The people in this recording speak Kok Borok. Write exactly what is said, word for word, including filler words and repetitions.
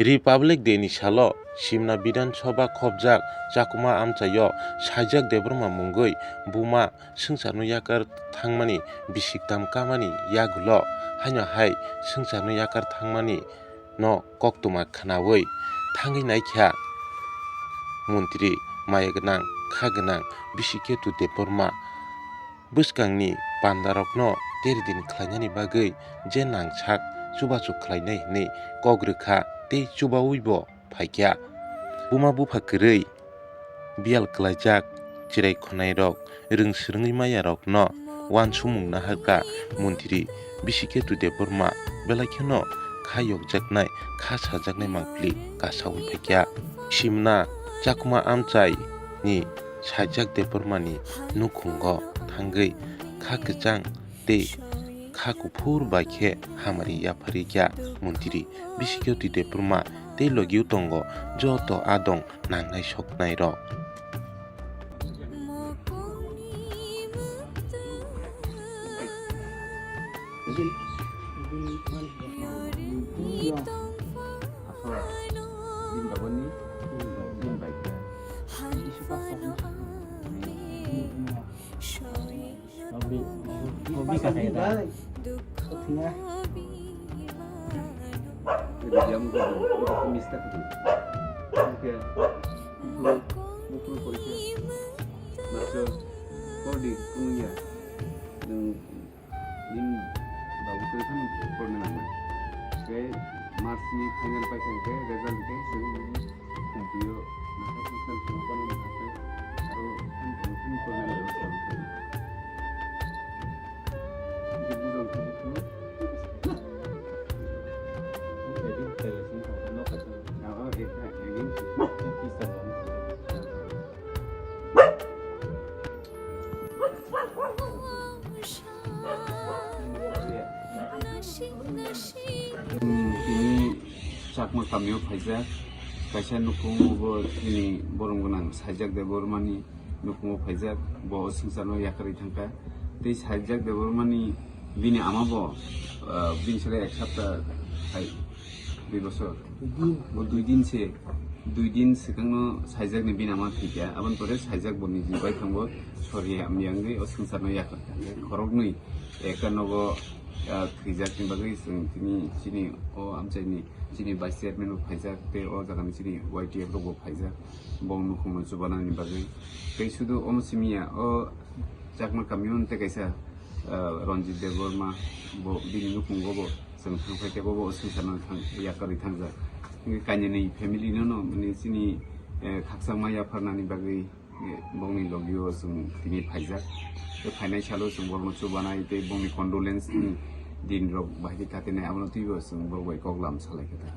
Republic Day ni salo Simna Bidhan Sabha khopjak Chakma amchaio Saijak Debbarma mungwi buma swngcharno yakar thangmani bisik tamkamani yagulo haino hai swngcharno yakar thangmani no koktwma khwnawi thangwi naikha montri maya gwnang kha gwnang Bisiketu Debbarma. Bwskangni pandarokno teri din khlainani bagwi je nangsak chubachu khlainai hwnwi kok rwkha tei chubawibo phaikha. Buma bupha kwrwi biyal klaijak chwrai khonairok rwng swrwngwi mayarokno uansukmung naharkha montri Bisiketu Debbarma belai kheno kha yokjaknai kha sajaknai mangpili kasawi phaikha. Simna Chakma amchai ni Saijak Debbarmani nukhungo thangwi kha kwchang tei kha kuphur bai khe hamari yapharwi kha montri Bisiketu Debbarma tei logi-o tongo joto adong nangnai soknairok. Nini babu tei phano porna nangnai. Tei March ni final paikha hwnkhe result hwnkhe chwng nini khumpuio naha khumsa khumsa phano naha khe aro phano phano phano porna nangnai. Hwnkhe bujong khe bukhuno. Ah, ah, ekha, ekha. Tini Chakma kamio phaijak, kaisa nukhung bo tini borom gwnang Saijak Debbarmani nukhungo phaijak, bo swngcharno yakarwi thangkha. Tei Saijak Debbarmani bini ama bo, ah, bini sere ek sapta hai. Dui bosor. Dui din. Bo dui din se, dui din swkangno Saijakni bini ama thwikha. Aboni pore Saijak bo niji bai thango sori hamya wngwi o swngcharno yakarkha. Khoroknwi ekta nogo, ah, thwijakni bagwi chwng tini chini o amchaini chini vice chairman bo phaijak tei o jagani chini Y T F rok bo phaijak. Bo nukhungno chubanani bagwi. Tei sudu omo simi ya, o Chakma kamio tei kaisa, ah, Ranjit Debbarma, bo bini nukhungo bo chwng thangphai tei bo, bo swngcharno thang, yakarwi thangjak. Hwnkhe kainwini family no, no, mane chini, eh, khakchangma yapharnani bagwi, eh, bongni logio chwng tini phaijak. Tei phainai salo chwng borokno chubanai tei bongni condolence ni din rok bahai khe katinai, abono twibo chwng borok bai koklam salaikha ta.